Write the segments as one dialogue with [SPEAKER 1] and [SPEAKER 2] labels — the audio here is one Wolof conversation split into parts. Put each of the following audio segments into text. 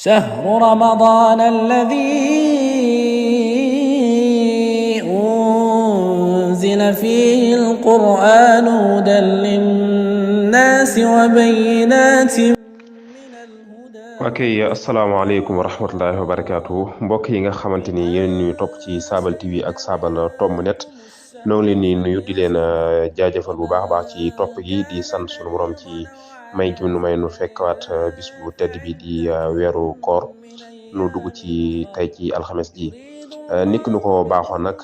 [SPEAKER 1] شهر رمضان الذي أنزل فيه القرآن هدى للناس وبينات من الهدى.
[SPEAKER 2] ok asalaamaaleykum wa rahmatullahi wa barakaatu mbokk yi nga xamante ni yéen ñuy topp ci Saabal TV ak Saabal Tomb Net noo ngi leen di nuyu di leen jaajëfal bu baax a baax ci topp gi di sant sunu borom ci may gi nu may nu fekkwaat bis bu tedd bi di weeru koor nu dugg ci tey ci alxames ji nikk nu ko baaxoon nag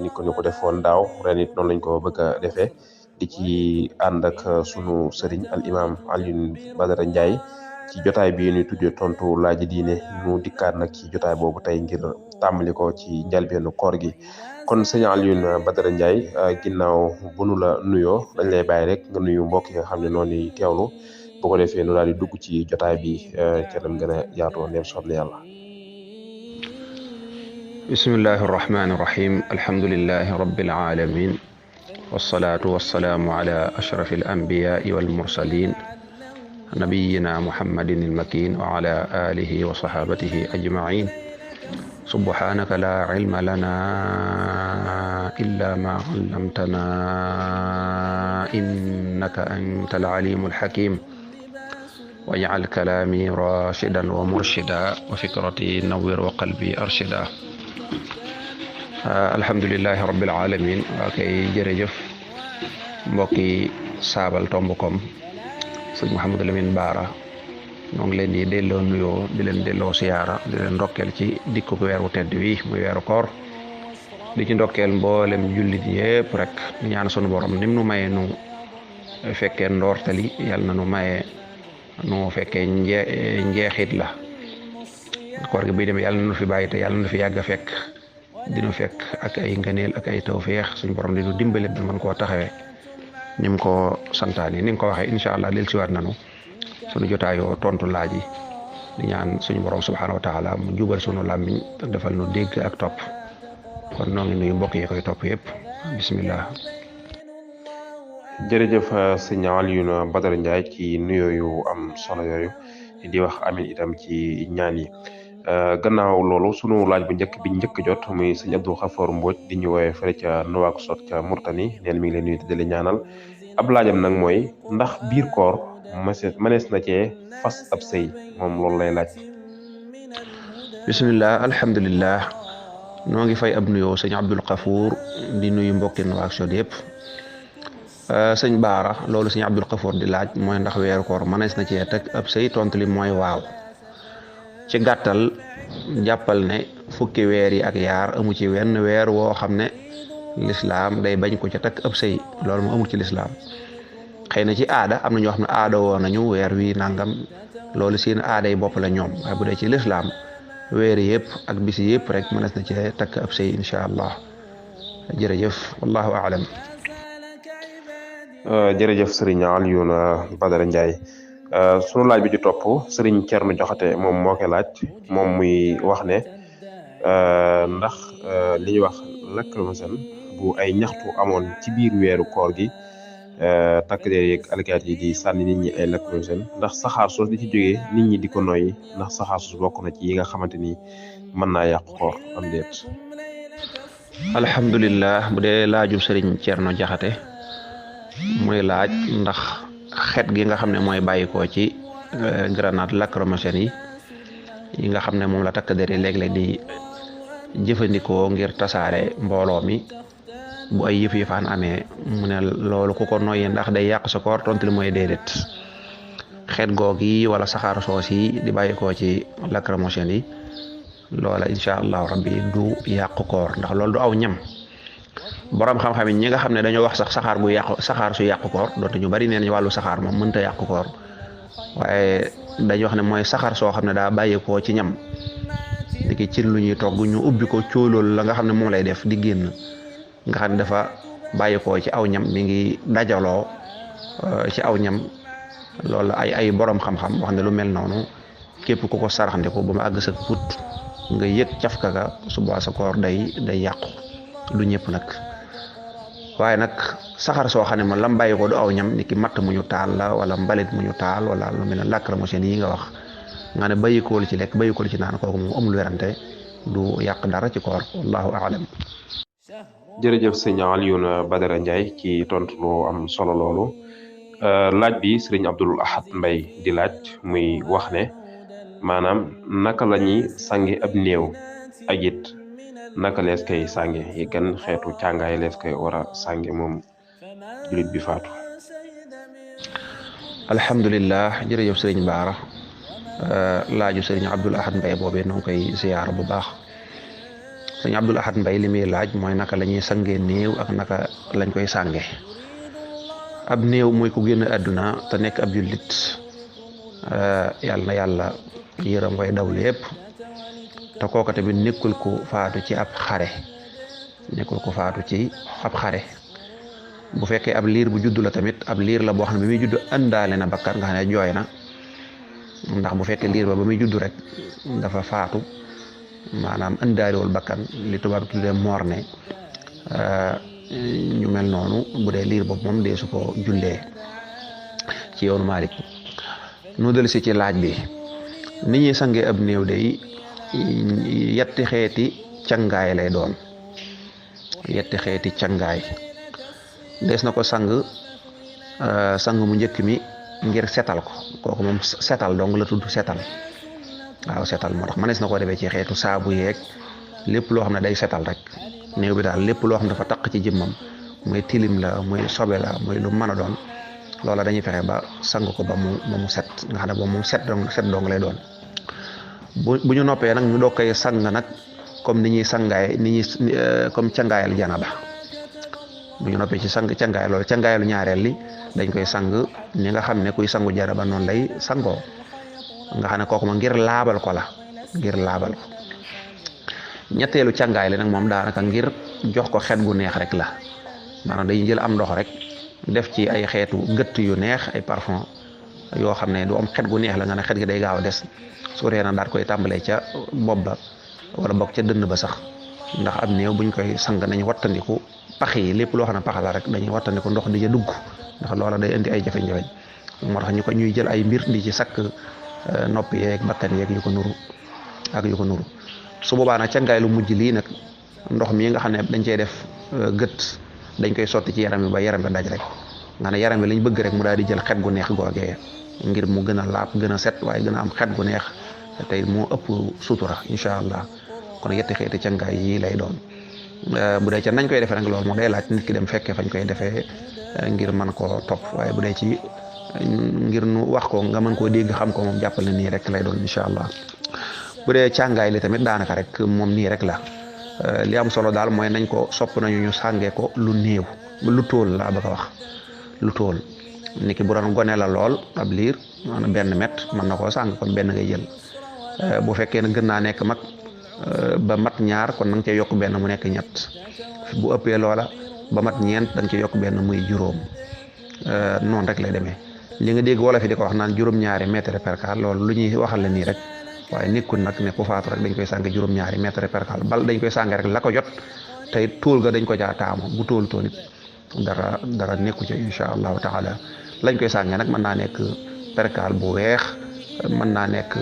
[SPEAKER 2] nikk nu ko defoon daaw ren it noonu lañ ko bëgg a defee di ci ànd ak sunu sëriñ al imam Alioune Badara Ndiaye ci jotaay bi ñuy tuddee tontu laaji diine ñu dikkaat nag ci jotaay boobu tey ngir tàmbali ko ci njalbeenu koor gi kon sëñ Alioune Badara Ndiaye ginnaaw bu nu la nuyoo dañ lay bàyyi rek nga nuyu mbokk yi nga xam ne noonu teewlu bu ko defee nu daal di dugg ci jotaay bi ca dem gën a yaatoo neem soob na yàlla.
[SPEAKER 3] bismillahi arrahmani irrahim alhamdulilahi rabbil alamin wasalaatu wasalaamu ala ashrafi alanbiyai walmursalin nabiyina muhammadin almakin wa ala alihi wa sahabatihi ajmain subhanaka la ilma lana illa ma allamtana innaka anta alalimu alhakim waj'al kalami rashidan wa murshida wa fikrati nawwir wa qalbi arshida. alhamdulilahi rabbil alamin waa kay jërëjëf mbokki Saabal Tomb kom sëñ Mouhamadou Lamine Bara ñoo ngi leen di delloo nuyoo di leen delloo siyaara di leen ndokkeel ci dikku weeru tedd wi muy weeru koor di ci ndokkeel mboolem jullit yépp rek ñaan sunu borom nim nu maye nu fekkee ndoortali yàlla na nu maye nu fekkee njeexit la koor gi bii dem yàlla na nu fi bàyyi te yàlla na nu fi yàgg a fekk dinu fekk ak ay ngëneel ak ay tawfeex suñu borom di nu dimbale ba mën koo taxawee ni mu ko santaane ni nga ko waxee incha allah del siwaat nanu suñu jotaayoo tontu laaj yi di ñaan suñu borom subhaanahu wa taala mu jubal suñu làmmiñ ak defal nu dégg ak topp kon noo ngi nuyu mbokk yi koy topp yëpp bismillah.
[SPEAKER 2] jërëjëf sëñ Alioune Badara Ndiaye ci nuyoo yu am solo yooyu di wax amin itam ci ñaan yi. gannaaw loolu sunu laaj bu njëkk bi njëkk jot muy sëñ Abdou Khafour Mbodj di ñu woowee fële ca Nouakchott ca Mourtani neen mi ngi leen nuyu te di leen ñaanal ab laajam nag mooy ndax biir koor mënees na cee fas ab sëy moom loolu lay laaj.
[SPEAKER 3] bismillah alhamdulillah noo ngi fay ab nuyoo sëñ Abdou Khafour di nuyu mbokki Nouakchott yëpp sëñ Baara loolu sëñ Abdou Khafour di laaj mooy ndax weeru koor mënees na cee teg ab sëy tontu li mooy waaw. ci gàttal jàppal ne fukki weer yi ak yaar amu ci wenn weer woo xam ne lislaam day bañ ko ca takk ab sëy loolu moo amul ci lislaam xëy na ci aada am na ñoo xam ne aada woo nañu weer wi nangam loolu seen aada yi bopp la ñoom waaye bu dee ci lislaam weer yëpp ak bis yëpp rek mënees na ci takk ab sëy incha allah jërëjëf wallahu aalam.
[SPEAKER 2] jërëjëf sëriñ Alioune Badara Ndiaye. sunu laaj bi ci topp sëriñ Thierno Joxate moom moo koy laaj moom muy wax ne ndax li ñuy wax lacrymogène bu ay ñaxtu amoon ci biir weeru koor gi takk der yeeg alkaati yi di sànni nit ñi ay lacrymogène ndax saxaar soos di ci jógee nit ñi di ko noyyi ndax saxaar soos bokk na ci yi nga xamante ni mën naa yàqu koor am déet.
[SPEAKER 3] alhamdulillah bu dee laajum sëriñ Thierno Joxate muy laaj ndax xeet gi nga xam ne mooy bàyyikoo ci grenade lacrymogène yi nga xam ne moom la takk der yi léeg-léeg di jëfandikoo ngir tasaare mbooloo mi bu ay yëf-yëfaan amee mu ne loolu ku ko noyyi ndax day yàq sa koor tontu li mooy déedéet xeet goog yi wala saxaar soos yi di bàyyikoo ci lacrymogène yi loola incha allahu rabbi du yàqu koor ndax loolu du aw ñam. borom xam-xam yi ñi nga xam ne dañoo wax sax saxaar su yàqu koor donte ñu bari nee nañ wàllu saxaar moom mënta yàqu koor waaye dañuy wax ne mooy saxaar soo xam ne daa bàyyeekoo ci ñam niki ci lu ñuy togg ñu ubbi ko cóolool la nga xam ne moom lay def di génn nga xam ne dafa bàyyeekoo ci aw ñam mi ngi dajaloo ci aw ñam loolu ay borom xam-xam wax ne lu mel noonu képp ku ko saraxandiku ba mu àgg sa put nga yëg cafka ga suba sa koor day yàqu du ñëpp nag waaye nag saxaar soo xam ne man lam bàyyi ko du aw ñam ni ki matt mu ñu taal la wala mbalit mu ñu taal wala lu mel ne lacrymogène yi nga wax nga ne bàyyikool ci lekk bàyyikool ci naan kooku moom amul werante du yàq dara ci koor wallahu aalam.
[SPEAKER 2] jërëjëf sëñ Alioune Badara Ndiaye ci tontu lu am solo loolu laaj bi sëriñ Abdul Ahad Mbay di laaj muy wax ne maanaam naka la ñuy sangi ab néew ak it naka lees koy sànge yi gan xeetu càngaay lees koy war a sànge moom julit bi faatu.
[SPEAKER 3] alhamdulillah jërëjëf sëriñ Baara laaju sëriñ Abdul Ahad Mbay boobee noo ngi koy ziyaara bu baax. sëriñ Abdul Ahad Mbay li muy laaj mooy naka la ñuy sangee néew ak naka lañ koy sànge. ab néew mooy ku génn àdduna te nekk ab jullit yàlla na yàlla yërëm way dawlu yépp te kooka tamit nekkul ko faatu ci ab xare bu fekkee ab liir bu juddu la tamit ab liir la boo xam ne bi muy juddu àndaale na bakkan nga xam ne jooy na ndax bu fekkee liir ba muy juddu rek dafa faatu maanaam àndaalewul bakkan li tubaab tuddee morne ñu mel noonu bu dee liir boobu moom dee su ko jullee ci yoonu Maalik. nu del si ci laaj bi ni ñuy sangee ab néew day yetti xeeti cangaay lay doon des na ko sang mu njëkk mi ngir setal ko kooku moom setal dong la tudd setal waaw setal moo tax mënees na ko defee ci xeetu saabu yeeg lépp loo xam ne day setal rek néew bi daal lépp loo xam ne dafa taq ci jëmmam muy tilim la muy sobe la muy lu mën a doon loola dañuy fexe ba sang ko ba mu set nga xam ne boobu moom set dong lay doon bu ñu noppee nag ñu doog koy sang nag comme ni ñuy comme cangaayal janaba bu ñu noppee ci cangaay loolu cangaayalu ñaareel li dañ koy sang ni nga xam ne kuy sangu janaba noonu lay sangoo nga xam ne kooku ma ngir laabal ko ñetteelu cangaay li nag moom daanaka ngir jox ko xet gu neex rek la maanaam dañuy jël am ndox rek def ci ay xeetu gëtt yu neex ay parfum yoo xam ne du am xet gu neex la nga ne xet gi day gaaw a des su dee nag daal koy tàmbalee ca bopp ba wala bokk ca dënn ba sax ndax am néew buñ koy sang nañu wattandiku pax yi lépp loo xam ne pax la rek dañuy wattandiku ndox di ca dugg ndax loola day indi ay jafe-jafe moo tax ñuy jël ay mbir di ci sakk nopp yeeg bakkan yeeg yu ko nuru su boobaa nag cangaay lu mujj lii nag ndox mi nga xam ne dañ cey def gët dañ koy sotti ci yaram bi ba yaram bi daj rek nga ne yaram bi lañ bëgg rek mu daal di jël xet gu neex googee ngir mu gën a laab gën a set waaye gën a am xet gu neex tey moo ëpp sutura incha allah kon yetti xeeti cangaay yii lay doon bu dee ca nañ koy defee nag loolu moo day laaj nit ki dem fekkee fañ koy defee ngir mën koo topp waaye bu dee ci ngir nu wax ko nga mën koo dégg xam ko moom jàppal na nii rek lay doon incha allah. bu dee càngaay li tamit daanaka rek moom nii rek la li am solo daal mooy nañ ko sopp nañu ñu sàngee ko lu néew lu tóol laa bëgg a wax lu tóol niki bu doon gone la lool ab liir maanaam benn mètre mën na koo sàng kon benn ngay jël bu fekkee ne gën naa nekk mag ba mat ñaar kon na nga cee yokk benn mu nekk ñett bu ëppee loola ba mat ñeent dañ ci yokk benn muy juróom noonu rek lay demee li nga dégg wala fi di ko wax naan juróom-ñaari mètre percale loolu lu ñuy waxal la nii rek waaye nekkul nag ne ku faatu rek dañ koy sàng juróom-ñaari mètre percale bal dañ koy sàng rek la ko jot tey tóol ga dañ ko caa taamu bu tóol toonit dara nekku ci incha allahu taala lañ koy sàngee nag mën naa nekk percale bu weex mën naa nekk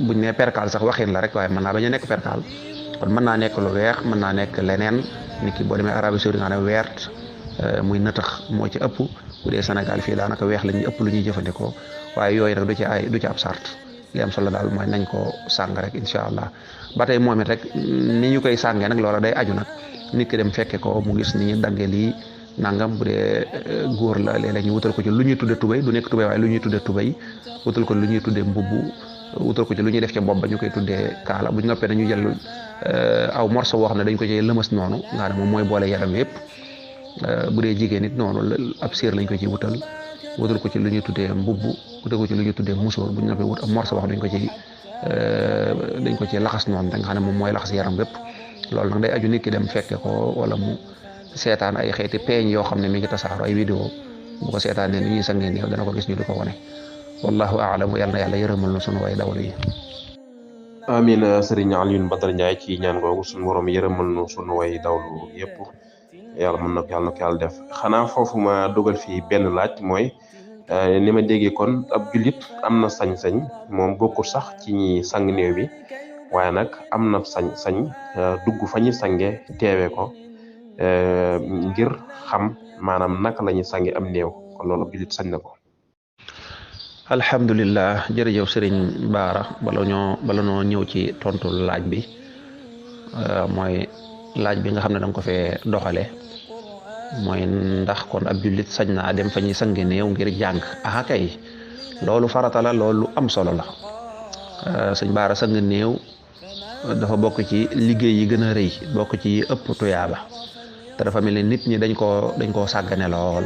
[SPEAKER 3] buñ ne percale sax waxin la rek waaye mën naa bañ a nekk percale kon mën naa nekk lu weex mën naa nekk leneen nit ki boo demee Arabie Saoudite nga ne weert muy nëtax moo ci ëpp bu dee Sénégal fii daanaka weex la ñuy ëpp lu ñuy jëfandikoo waaye yooyu nag du ci ab sart li am solo daal mooy nañ ko sàng rek incha allah ba tey moom it rek ni ñu koy sàngee nag loola day aju nag nit ki dem fekke ko mu gis ni ñu daggee lii nangam bu dee góor la léeg-léeg ñu wutal ko ci lu ñuy tudde tubay du nekk tubay waaye lu ñuy tudde tubay wutal ko lu ñuy tudde mbubb wutal ko ci lu ñuy def ca bopp ba ñu koy tuddee kaala bu ñu noppee nañu jël aw morceau boo xam ne dañ ko ci lëmas noonu nga ne moom mooy boole yaram yëpp bu dee jigéen nit noonu ab séer lañ ko ci wutal ko ci lu ñuy tuddee mbubb wutal ko ci lu ñuy tuddee musóor bu ñu noppee wut ab morceau wax dañ ko ci laxas noonu da nga xam ne moom mooy laxas yaram bépp loolu nag day aju nit ki dem fekke ko wala mu seetaan ay xeeti peeñ yoo xam ne mi ngi tasaaro ay vidéo bu ko seetaan ne ni ñuy sangee néew dana ko gis ñu di ko wone wallahu a'lam yal na yàlla yërëmal na sunu way dawlu yi
[SPEAKER 2] amin sëriñ Alioune Badara Ndiaye ci ñaan googu suñu borom yërëmal nu sunu way dawlu yëpp yàlla mën na ko yàlla def xanaa foofu ma dugal fii benn laaj mooy ni ma déggee kon ab jullit am na sañ-sañ moom bokkul sax ci ñi sang néew bi waaye nag am na sañ-sañ dugg fa ñu sange teewe ko ngir xam maanaam naka la ñuy sange am néew kon loolu ab jullit sañ na ko.
[SPEAKER 3] alhamdulilah jërëjëf sëriñ Baara bala ñoo ñëw ci tontu laaj bi mooy laaj bi nga xam ne danga ko fee doxale mooy ndax kon ab jullit sañ naa dem fa ñuy sange néew ngir jàng aha kay loolu farata la loolu am solo la sëñ Baara sang néew dafa bokk ci liggéey yi gën a rëy bokk ci ëpp tuyaaba te dafa mel ni nit ñi dañ koo sàggane lool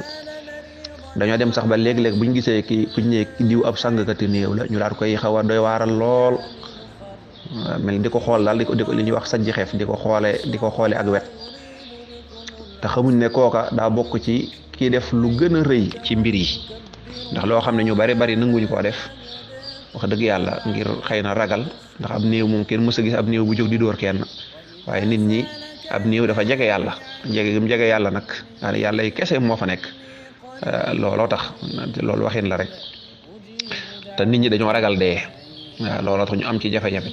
[SPEAKER 3] dañoo dem sax ba léeg-léeg buñ gisee kuñ ne diw ab sàngkati néew la ñu daal koy xaw a doy waaral lool mel di ko xool daal di ko li ñuy wax sajji xeef di ko xoole ak wet te xamuñ ne kooka daa bokk ci kii def lu gën a rëy ci mbir yi ndax loo xam ne ñu bari nanguñ koo def wax dëgg yàlla ngir xëy na ragal ndax ab néew moom kenn mës a gis ab néew bu jóg di dóor kenn waaye nit ñi ab néew dafa jege yàlla jege yàlla nag yàlla yi kese moo fa nekk looloo tax loolu waxin la rek te nit ñi dañoo ragal dee waaw looloo tax ñu am ci jafe-jafe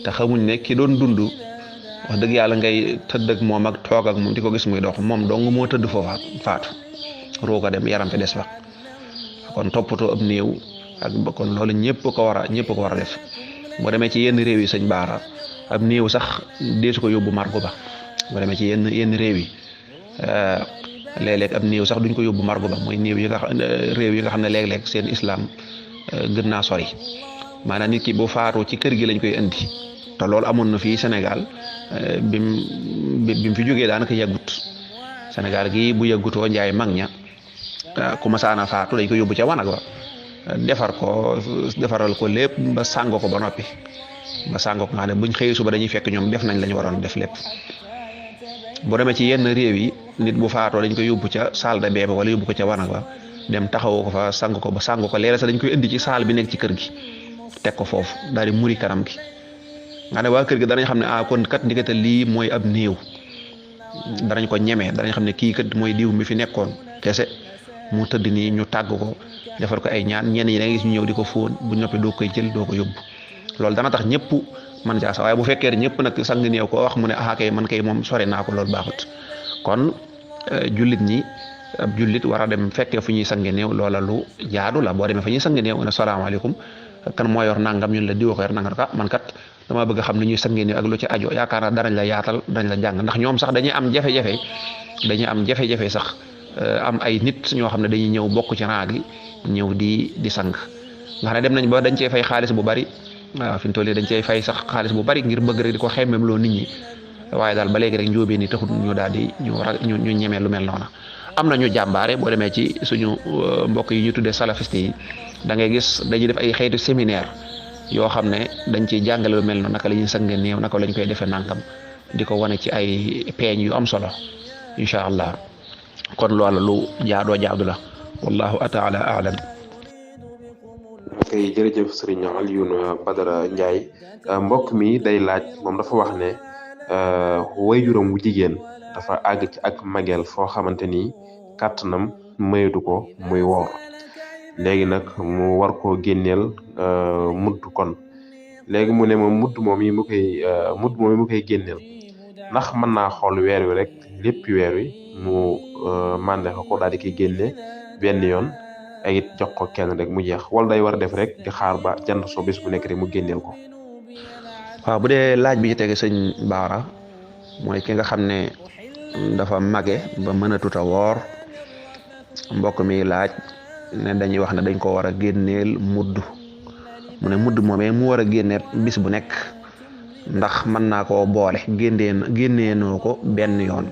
[SPEAKER 3] te xamuñ ne ki doon dund wax dëgg yàlla ngay tëdd ak moom ak toog ak moom di ko gis muy dox moom dong moo tëdd foofa faatu ruuga dem yaram fi des fa kon toppatoo ab néew ak kon loolu ñëpp ko war a def boo demee ci yenn réew yi sëñ Baara ab néew sax deesu ko yóbbu margo ba boo demee ci yenn réew yi léeg-léeg ab néew sax duñ ko yóbbu margo ba mooy néew yi nga xam réew yi nga xam ne léeg-léeg seen islam gën naa sori maanaam nit ki bu faatoo ci kër gi lañ koy indi te loolu amoon na fii Sénégal bim fi jógee daanaka yàggut Sénégal gi bu yàggutoo njaay mag ña ku masaana faatu dañ ko yóbbu ca wanag wa defaral ko lépp ba sàngo ko ba noppi nga xam ne buñ xëyee suba dañuy fekk ñoom def nañ lañu waroon def lépp bu demee ci yenn réew yi nit bu faatoo dañ koy yóbbu ca salle de bain wala yóbbu ko ca wanag wa dem taxawoo ko fa sang ko ba sàng ko léeg-léeg sax dañ koy indi ci salle bi nekk ci kër gi teg ko foofu daal di muri kanam gi nga ne waa kër gi danañ xam ne kon kat ndikete lii mooy ab néew danañ ko ñemee danañ xam ne kii kat mooy diw mi fi nekkoon kese mu tëdd nii ñu tàgg ko defar ko ay ñaan ñenn ñi da ngay gis ñu ñëw di ko fóon bu ñoppi doo koy jël doo ko yóbbu loolu dana tax ñëpp man jaa sax waaye bu fekkee ñëpp nag sang néew koo wax mu ne kay man kay moom sori naa ko loolu baaxut kon jullit ñi ab jullit war a dem fekkee fu ñuy sange néew loola lu jaadu la boo demee fa ñuy sange néew nga ne salaamaaleykum kan moo yor nangam ñun la diwa ko yor nangam man kat dama bëgg xam ne ñuy sange néew ak lu ci ajo yaakaar naa danañ la yaatal dañ la jàng ndax ñoom sax dañuy am jafe-jafe sax am ay nit ñoo xam ne dañuy ñëw bokk ci rang gi ñëw di sang nga xam ne dem nañ ba dañ cee fay xaalis bu bari waaw fi mu toll dañ cey fay sax xaalis bu bari ngir bëgg rek di ko xemmem loo nit ñi waaye daal ba léegi rek njóobee ni taxul ñu daal di ñu ñemee lu mel noona am na ñu jàmbaare boo demee ci suñu mbokk yi ñu tuddee salafiste yi da ngay gis dañuy def ay xeetu séminaire yoo xam ne dañ ciy jàngale lu mel noonu naka la ñuy sange néew naka lañ koy defee nangam di ko wane ci ay peeñ yu am solo incha allah kon loolu lu jaadu la wallahu taala aalam.
[SPEAKER 2] kay jërëjëf sëriñ Alioune Badara Ndiaye mbokk mi day laaj moom dafa wax ne waajuram wu jigéen dafa àgg ci ak magel foo xamante ni kàttanam mayatu ko muy woor léegi nag mu war koo génneel mudd kon léegi mu ne moom mudd moom yi mu koy génneel ndax mën naa xool weer wi rek lépp weer wi mu mànde ko daal di koy génne benn yoon ak it jox ko kenn rek mu jeex wala day war a def rek di xaar ba jant soo bés bu nekk rek mu génneel ko.
[SPEAKER 3] waaw bu dee laaj bi ci tege sëñ Baara mooy ki nga xam ne dafa mage ba mënatut a woor mbokk mi laaj ne dañuy wax ne dañ ko war a génneel mudd mu ne mudd moomee mu war a génneel bis bu nekk ndax mën naa koo boole génneenoo ko benn yoon.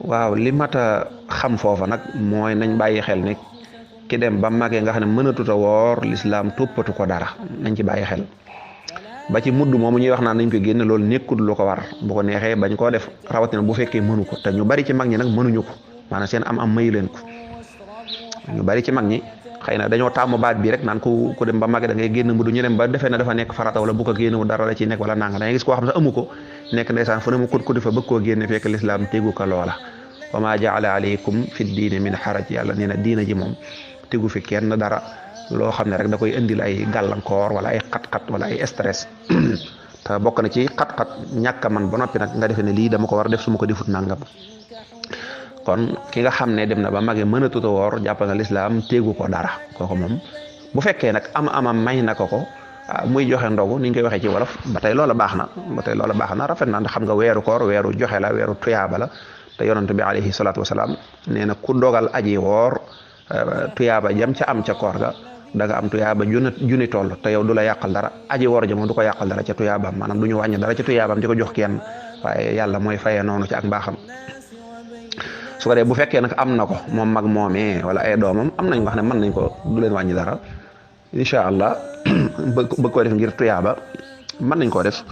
[SPEAKER 3] waaw li mat a xam foofa nag mooy nañ bàyyi xel ne ki dem ba màggee nga xam ne mënatut a woor lislaam toppatu ko dara nañ ci bàyyi xel ba ci mudd moomu ñuy wax naan nañ ko génne loolu nekkul lu ko war bu ko neexee bañ koo def rawatina bu fekkee mënu ko te ñu bari ci mag ñi nag mënuñu ko maanaam seen am mayu leen ko ñu bari ci mag ñi xëy na dañoo tàmm baat bi rek naan ku dem ba màggee da ngay génn mudd ñu dem ba defee na dafa nekk farata wala bu ko génnewu dara la ci nekk wala nanga da ngay gis koo xam sax amu ko nekk ndeysaan fu ne mu ko fa bëgg koo génne fekk lislaam tegu ko loola wa ma jaala alaykum fi diine min xaraj yàlla nee na diina ji moom tegu fi kenn dara loo xam ne rek da koy indil ay gàllankoor wala ay xat-xat wala ay stress te bokk na ci xat-xat ñàkk man ba noppi nag nga defee ne lii dama ko war a def su ma ko defut nangam kon ki nga xam ne dem na ba mage mënatut a woor jàppal na lislaam tegu ko dara kooku moom bu fekkee nag amam may na ko muy joxe ndogu ni ñu koy waxee ci wolof ba tey loola baax na rafet na ndax xam nga weeru koor weeru joxe la weeru tuyaaba la te yonent bi alayhi salaatu wasalaam nee na ku dogal aji woor tuyaaba jam ca am ca koor ga da nga am tuyaaba junni toll te yow du la yàqal dara aji woor ja moom du ko yàqal dara ca tuyaabaam maanaam du ñu wàññi dara ca tuyaabaam di ko jox kenn waaye yàlla mooy fayee noonu ci ak mbaaxam su ko dee bu fekkee nag am na ko moom mag moomee wala ay doomam am nañ wax ne mën nañ ko du leen wàññi dara incha allah bëgg ko def ngir tuyaaba mën nañ koo def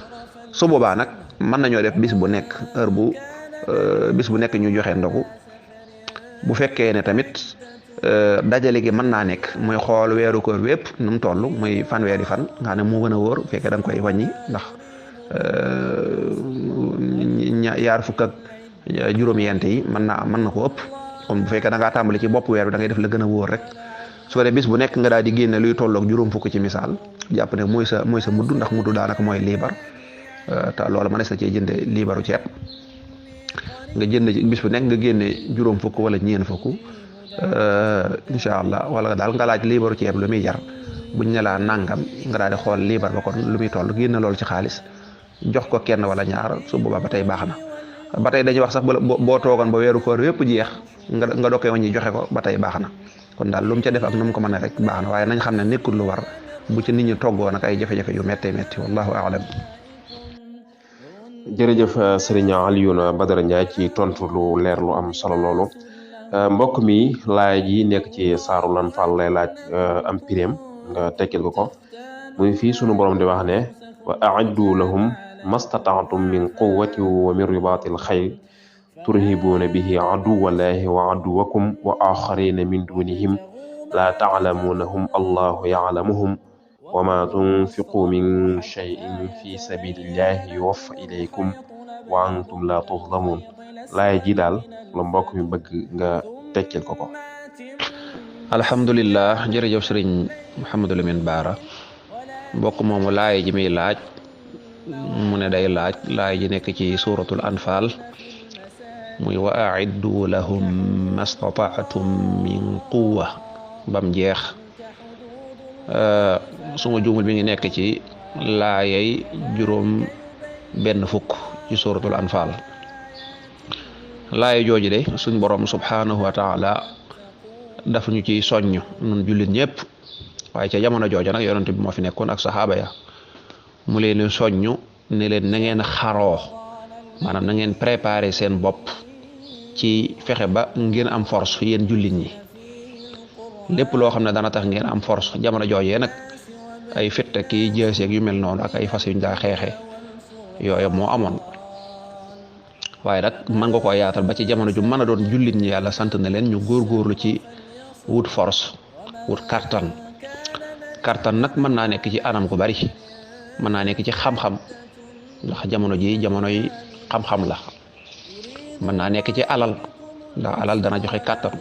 [SPEAKER 3] su boobaa nag mën nañoo def bis bu nekk bis bu nekk ñu joxe ndogu bu fekkee ne tamit dajale gi mën naa nekk muy xool weeru koor wépp nu mu toll muy fanweeri fan nga xam ne moo gën a wóor bu fekkee da nga koy wàññi ndax yaar fukk ak juróom-yent yi mën na ko ëpp kon bu fekkee da ngaa tàmbali ci bopp weer bi da ngay def la gën a wóor rek su ko dee bis bu nekk nga daal di génne luy tolloog juróom fukk ci misaal jàpp ne mooy sa mudd ndax mudd daanaka mooy liibar te loolu mënees na cee jënde liibaru ceeb nga jënd bis bu nekk nga génne juróom fukk wala ñeen fukk incha allah wala daal nga laaj liibaru ceeb lu muy jar buñ ne laa nangam nga daal di xool liibar ba kon lu muy toll génne loolu ci xaalis jox ko kenn wala ñaar su boobaa ba tey baax na ba tey dañuy wax sax boo toogoon ba weeru koor yépp jeex nga dokkee waññi joxe ko ba tey baax na kon daal lu mu ca def ak nu mu ko mën a rek baax na waaye nañ xam ne nekkul lu war bu ci nit ñi toggoo nag ay jafe-jafe yu méttee métti wallahu aalam.
[SPEAKER 2] jërëjëf sëriñ Alioune Badara Ndiaye ci tontu lu leer lu am solo loolu mbokk mi laaj yi nekk ci saaru Lan Fall lay laaj am pireem nga tekkil ko muy fii sunu borom di wax ne wa a'iddu lahum mastata'tum min quwwati wa min ribatil xayl turhibuuna bihi aduwallahi wa aduwakum wa axarina min dunihim la ta'lamunahum allahu ya'lamuhum wa ma tunfiqu min shay'in fi sabilillahi yuwaffa ilaykum wa antum la tuzlamun laay ji daal la mbokk mi bëgg nga tekkil ko
[SPEAKER 3] alhamdulillah jërëjëf sëriñ Mouhamadou Lamine Bara mbokk moomu laay ji muy laaj mu ne day laay ji nekk ci suratul anfal muy wa a'iddu lahum mastata'tum min quwwa bam jeex suma juumul bi ngi nekk ci laayay juróom benn fukk ci suratul anfal laaya jooju de suñ borom subhanahu wa taala dafa ñu ci soññ nun jullit ñëpp waaye ca jamono jooja nag yonent bi moo fi nekkoon ak saxaaba ya mu leen soññ ne leen na ngeen xaroo maanaam na ngeen préparer seen bopp ci fexe ba ngeen am force yéen jullit ñi lépp loo xam ne dana tax ngeen am force jamono joojee nag ay fitt ki jëseeg yu mel noonu ak ay fas yuñ daa xeexe yooyu moo amoon waaye nag mën nga koo yaatal ba ci jamono ju mën a doon jullit ñi yàlla sant na leen ñu góorgóorlu ci wut force wut kattan nag mën naa nekk ci anam gu bari mën naa nekk ci xam-xam ndax jamono ji jamonoy xam-xam la mën naa nekk ci alal ndax alal dana joxe kattan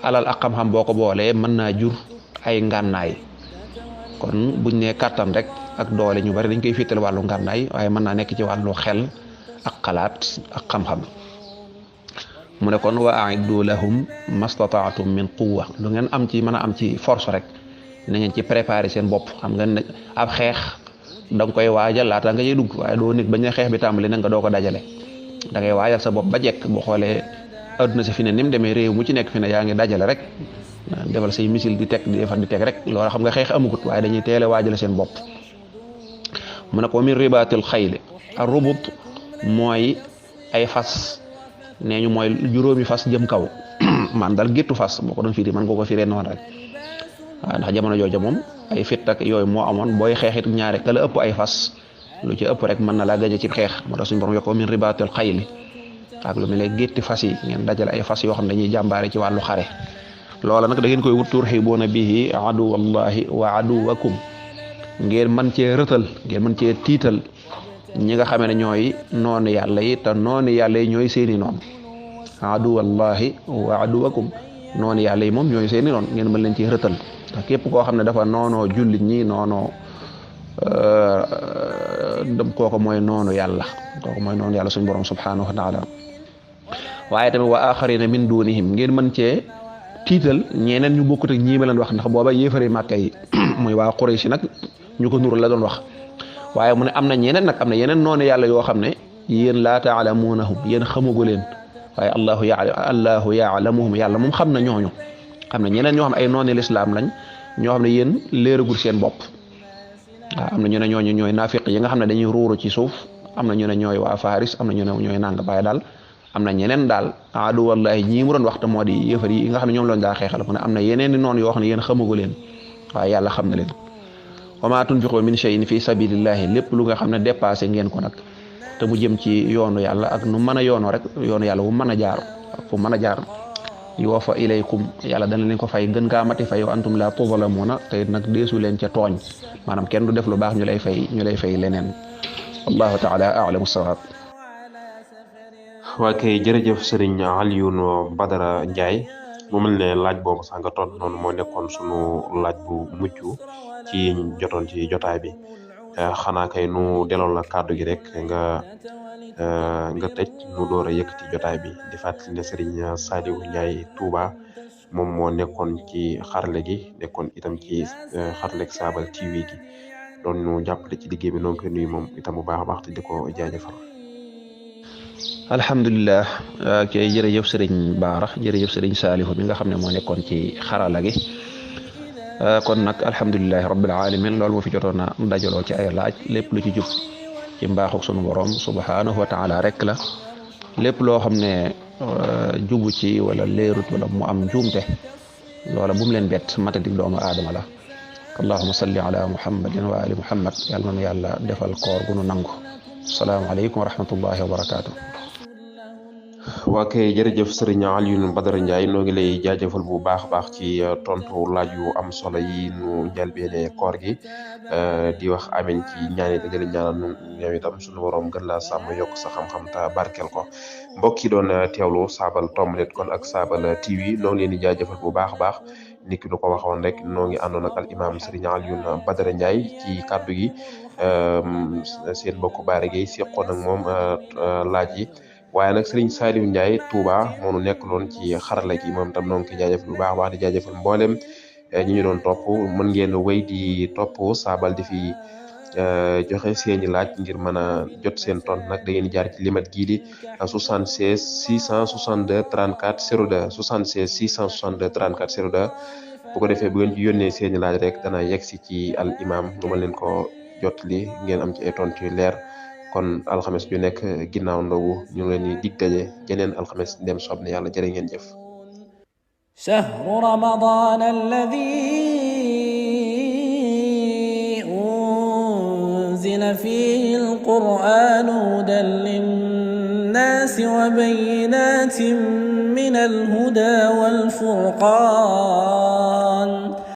[SPEAKER 3] alal ak xam-xam boo ko boolee mën naa jur ay ngànnaay kon buñ ne kattan rek ak doole ñu bari dañ koy féetal wàllu ngànnaay waaye mën naa nekk ci wàllu xel ak xalaat ak xam-xam mu ne kon wa a'iddu lahum mastata'tum min quwwa lu ngeen am ci mën a am ci force rek na ngeen ci préparer seen bopp xam nga ne ab xeex da nga koy waajal laata nga cay dugg waaye doo nit bañ a xeex bi tàmbali nag nga doo ko dajale da ngay waajal sa bopp ba jekk boo xoolee adduna si fi ne ni mu demee réew mu ci nekk fi ne yaa ngi dajale rek defal say missile di teg rek loolu xam nga xeex amugut waaye dañuy teel a waajale seen bopp mu ne ko min ribatil xayli ar-rubut mooy ay fas nee ñu mooy juróomi fas jëm kaw man dal géttu fas boo ko doon firi man nga ko firee noonu rek waaw ndax jamono jooju moom ay fit ak yooyu moo amoon booy xeexit ñaare ka la ëpp ay fas lu ci ëpp rek mën na laa gañe ci xeex moo tax suñu borom yokko min ribatil xayli ak lu mel ne gétti fas yi ngeen dajale ay fas yoo xam ne dañuy jàmbaare ci wàllu xare loola nag da ngeen koy wut turhibuuna bihi aduwallahi wa aduwakum ngeen mën cee rëtal ngeen mën cee tiital ñi nga xamee ne ñooy noonu yàlla yi te noonu yàlla yi ñooy seeni noonu aduwallahi wa aduwakum noonu yàlla yi moom ñooy seeni noonu ngeen mën leen ci rëtal ndax képp koo xam ne dafa noonoo jullit ñi noonoo kooku mooy noonu yàlla suñu borom subhanahu wa taala waaye tamit wa axarina min dunihim ngeen mën cee tiital ñeneen ñu bokkut ak ñii ma leen wax ndax booba yéefari Màkka yi muy waa Quraysh nag ñu ko nuru la doon wax waaye mu ne am na ñeneen nag am na yeneen noonu yàlla yoo xam ne yéen laa taalamuunahum yéen xamugu leen waaye allahu yaalamuhum yàlla moom xam na ñooñu xam na ñeneen ñoo xam ne ay nooni lislaam lañ ñoo xam ne yéen léeragul seen bopp waaw am na ñu ne ñooñu ñooy naafiq yi nga xam ne dañuy ruuru ci suuf am na ñu ne ñooy waa Faris am na ñu ne ñooy nàng bàyyi daal am na ñeneen daal aadu wallahi ñii mu doon wax te moo di yëfar yi nga xam ne ñoom lañ daa xeexal mu ne am na yeneen i noonu yoo xam ne yéen xamagu leen waaye yàlla xam na leen wa ma tunfiqu min shay'in fi sabilillahi lépp lu nga xam ne dépassé ngeen ko nag te mu jëm ci yoonu yàlla ak nu mën a yoonoo rek yoonu yàlla wu mën a jaar fu mën a jaar yuwaffa ilaykum yàlla dana leen ko fay gën kaa mati fay wa antum la tuzlamuna te nag deesu leen ca tooñ maanaam kenn du def lu baax ñu lay fay leneen wallahu taala a'lamu sawab.
[SPEAKER 2] waa kay jërëjëf Serigne Alioune Badara Ndiaye mu mel ne laaj boobu sax nga tontu noonu moo nekkoon sunu laaj bu mujj ci jotoon ci jotaay bi xanaa kay nu delloo la kàddu gi rek nga tëj nu door a yëkkati jotaay bi di fàttali ne Serigne Saliou Ndiaye Touba moom moo nekkoon ci xarale gi nekkoon itam ci xarale Saabal TV gi doon nu jàppale ci liggéey bi noonu koy nuyu moom itam bu baax a baax te di ko jaajëfal.
[SPEAKER 3] alhamdulilah kay jërëjëf Serigne Baara jërëjëf Serigne Saliou mi nga xam ne moo nekkoon ci xarala gi kon nag alhamdulilahi rabbil alamin loolu moo fi jotoon a dajaloo ci ay laaj lépp lu ci jub ci mbaaxu sunu borom subhanahu wa taala rek la lépp loo xam ne jubu ci wala leerut wala mu am njuumte loola bu mu leen bett matadik doomu aadama la allahuma salli ala muhammadin wa ali muhammad yàlla na yàlla defal koor gu nu nangu asalaamaaleykum wa rahmatullahi wa barakaatu.
[SPEAKER 2] waa kay jërëjëf Serigne Alioune Badara Ndiaye noo ngi lay jaajëfal bu baax a baax ci tontu laaj yu am solo yi nu njëlbeene koor gi di wax amiin ci ñaani te jëli ñaanal ñoom itam suñu borom gën laa sàmm yokk sa xam-xam te barkeel ko mbokk yi doon teewlu Saabal Tomb.net kon ak Saabal TV noo ngi leen di jaajëfal bu baax a baax nit ki nu ko waxoon rek noo ngi àndoon ak al imam Serigne Alioune Badara Ndiaye ci kàddu gi seen mbokku Baara Gueye seqoon ak moom laaj yi. waaye nag Serigne Saliou Ndiaye Touba moo nu nekk loon ci xarala gi moom tam noo ngi koy jaajëfal bu baax wax di jaajëfal mboolem ñi ñu doon topp mën ngeen wéy di topp Saabal di fi joxe seeni laaj ngir mën a jot seen tont nag da ngeen jaar ci limat gii di 76 662 34 02 76 662 34 02 bu ko defee bu ngeen ci yónnee seeni laaj rek dana yegsi ci al imam lu ma leen ko jot li ngeen am ci ay tontu yu leer. kon alxames ju nekk ginnaaw ndogu ñu ngi leen di dig daje jeneen alxames dem soob ne yàlla jërë ngeen jëf.
[SPEAKER 1] shahru ramadan alladhi unzila fihi alqur'anu hudan linnasi wa bayyinatin min alhuda wal furqan